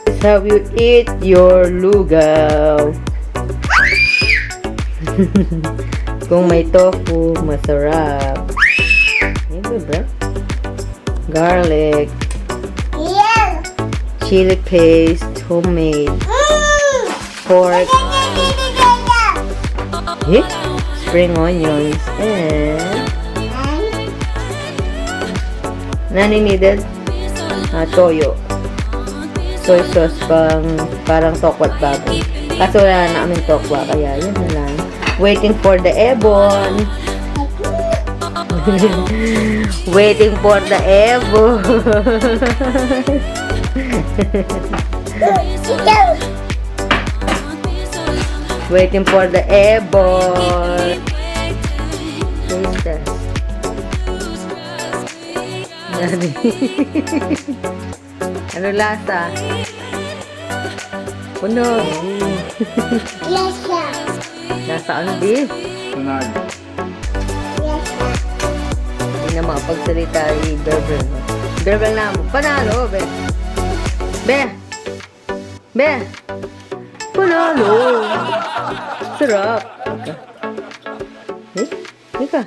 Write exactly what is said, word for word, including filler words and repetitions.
It's how you eat your lugaw. Kung may tofu, masarap. Yun, di ba? Garlic. Yeah. Chili paste, homemade. Mm. Pork. Eh? Spring onions. And nani needed? Ah, toyo. Soy sauce pang, parang tokwa't baboy. Kaso wala na kaming tokwa, kaya yun na lang. Waiting for the ebon. Waiting for the ebon. Waiting for the ebon. Taste test. Ano lasa? Puno. Lasa. Lasa ano, di? Panalo. Lasa. Hindi na makapagsalita, i-verbal mo. Verbal na mo. Panalo, be. Be. Be. Panalo. Sarap. Eh? Ika.